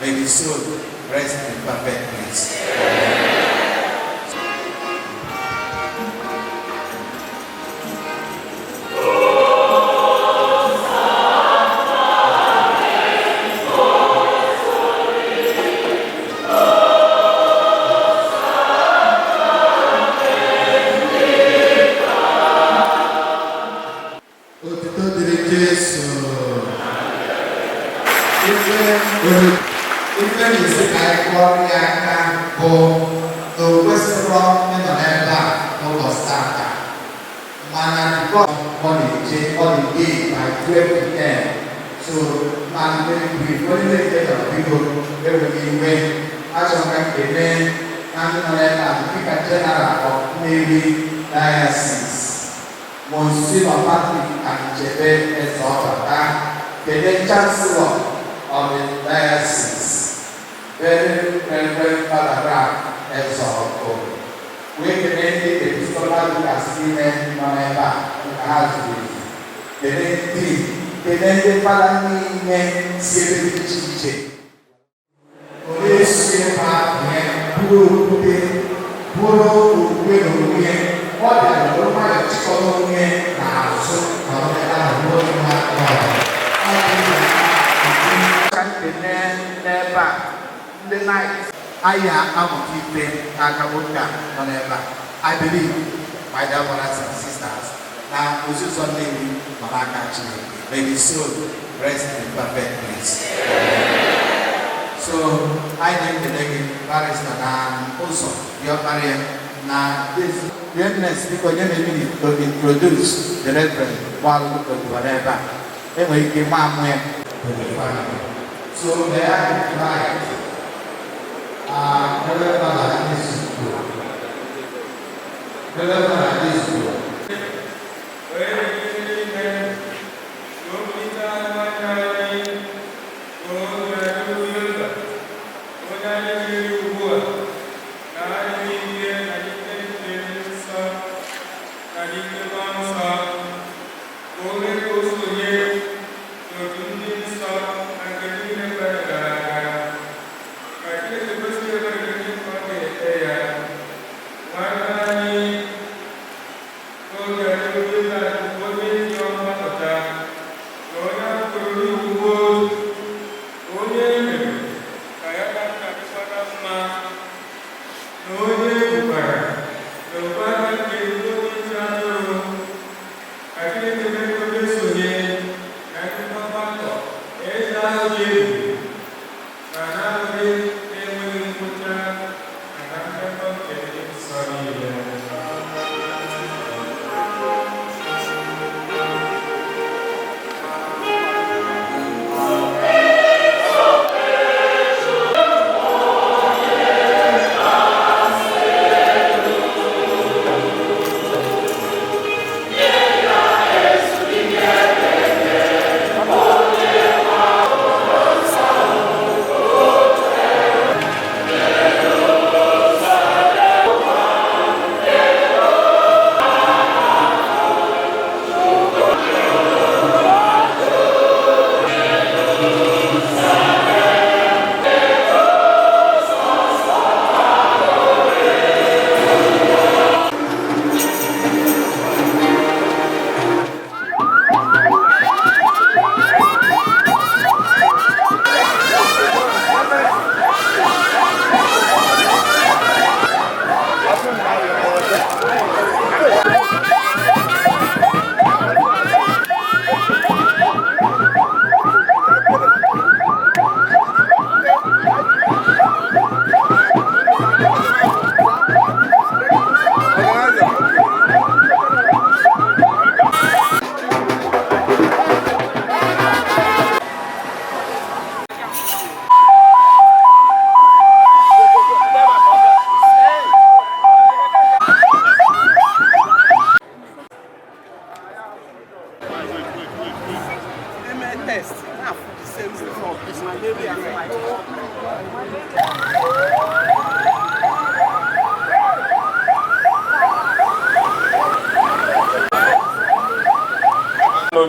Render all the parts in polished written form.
May the soul rest in perfect peace. Holiday by 12 p.m. So, man, we only get a people every way. As of right now, I'm the General of Nnewi Diocese. Monsignor Patrick and Jebe Ezotaka, the Chancellor of the Diocese, very Reverend Father Rap Ezotako. We can end the episcopal as given Noeva has been. The Father name Siri Chiche. Police have Puro, what are the Roman Chiconia now? So, the night. I believe, my dear brothers and sisters, now Nnewi may the soul rest in perfect peace. So I name the name Barrister and also your barrier. Now this goodness because you need to introduce the Reverend while whatever. Anyway, give my so they are right.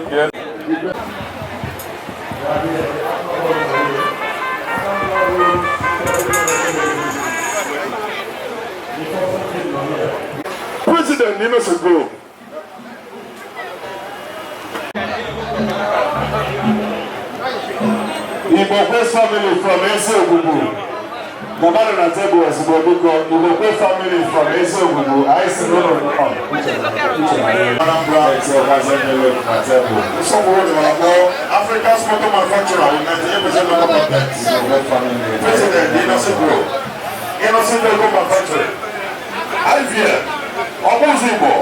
Yes. Innoson Group. Igbo family from Engr Gilbert Uzodike, Igbo family from Engr I see no Africa's motor manufacturer with 98% local content. President, Innoson Group. Innoson Group Manufacturing. IVF. Obuzibo.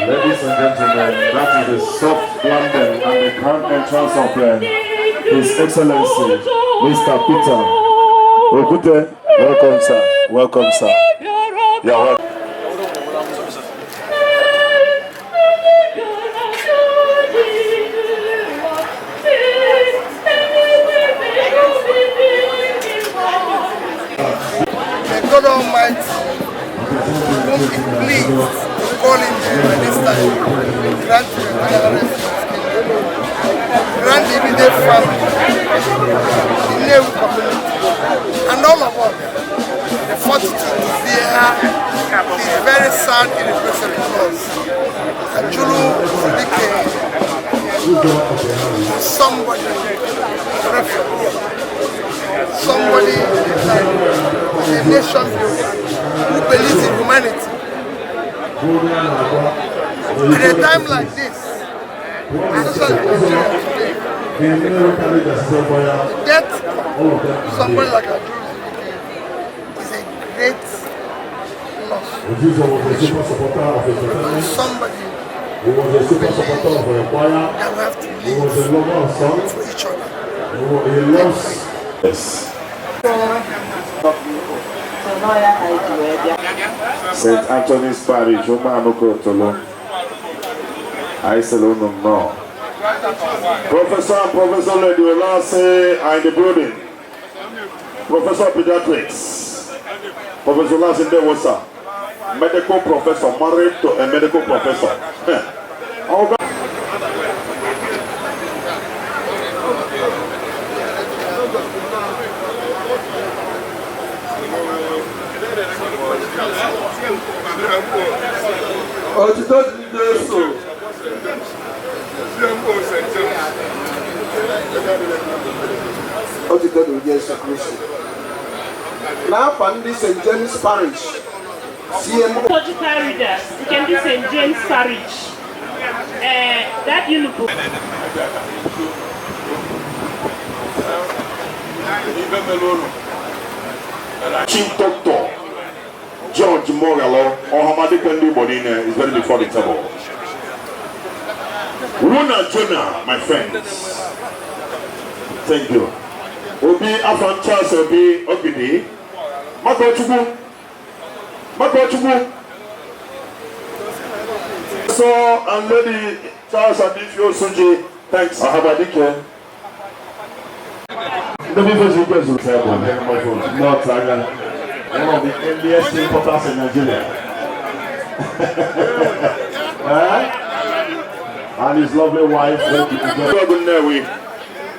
Ladies and gentlemen, that is the soft landing and the grand entrance of His Excellency, Mr. Peter Okute. Welcome, sir. Welcome, sir. You're welcome. God Almighty, whom it pleased to call him at this time, grant him another rest of his kingdom. Grant the immediate family, the Nnewi community, and all of us the fortitude to bear the very sad irrepressible loss. Angr Uzodike, somebody refuge, somebody a nation builder who believes in humanity. At a time like this, especially in Nigeria today, the death of somebody like Angr Uzodike is a great loss. Somebody who believes that we have to live for each other. Yes. St. Anthony's Parish, Omanokotolo. I salute them now. Professor and Professor Lady Olase are in the building. Professor Pediatrics. Professor Olase in there was a medical professor, married to a medical professor. Now, from this St. James Parish, Logical readers, it can be St. James Parish. That uniform. Chief Doctor George Mogalo or Hamadi Kandi Bonina is very before the table. Runa Jonah, my friends. Thank you. Obi Afan Charles Obi Ogidi. Makochubu. So, and Lady Charles Adifio Suji, thanks. Ahabadike. The people who go to table, not Saga. One of the earliest importers in Nigeria. And his lovely wife, Nnewi.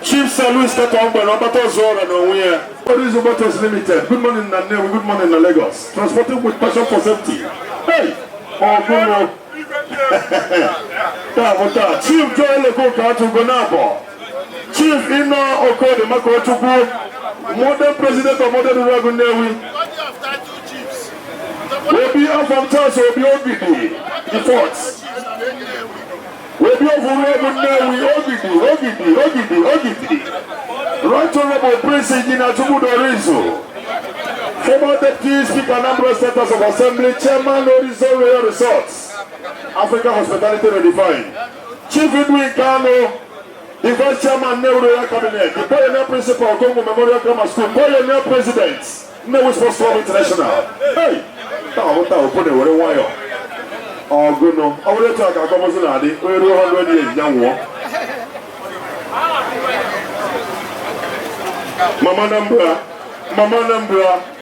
Chief Sir Louise Carter, Ibeto Zora, Nnewi. Tourism Motors Limited. Good morning, Nnewi. Good morning, Lagos. Transporting with passion for safety. Hey! Oh, good morning. Chief Joel Lekoka to Gonabo. Chief Ina Okode Makochukwu. Modern President of Modern Nnewi. We'll be up from Charles, we'll be Ogidi, the fourth. We'll be over Ogidi. Right Honorable Prince Engineer Dorizo, former Deputy Speaker and Anambra State House of Assembly, Chairman Dorizo Royal Resorts, Africa Hospitality Redefined, Chief Edwin Kano, the Vice Chairman Nnewi Royal Cabinet, the Pioneer Principal of Congo Memorial Grammar School, Pioneer President, Nnewi Sports Club International. Hey! What I put away wire. Oh, good no. I will talk about Commonality. We're 100 years young. Mama Nambra.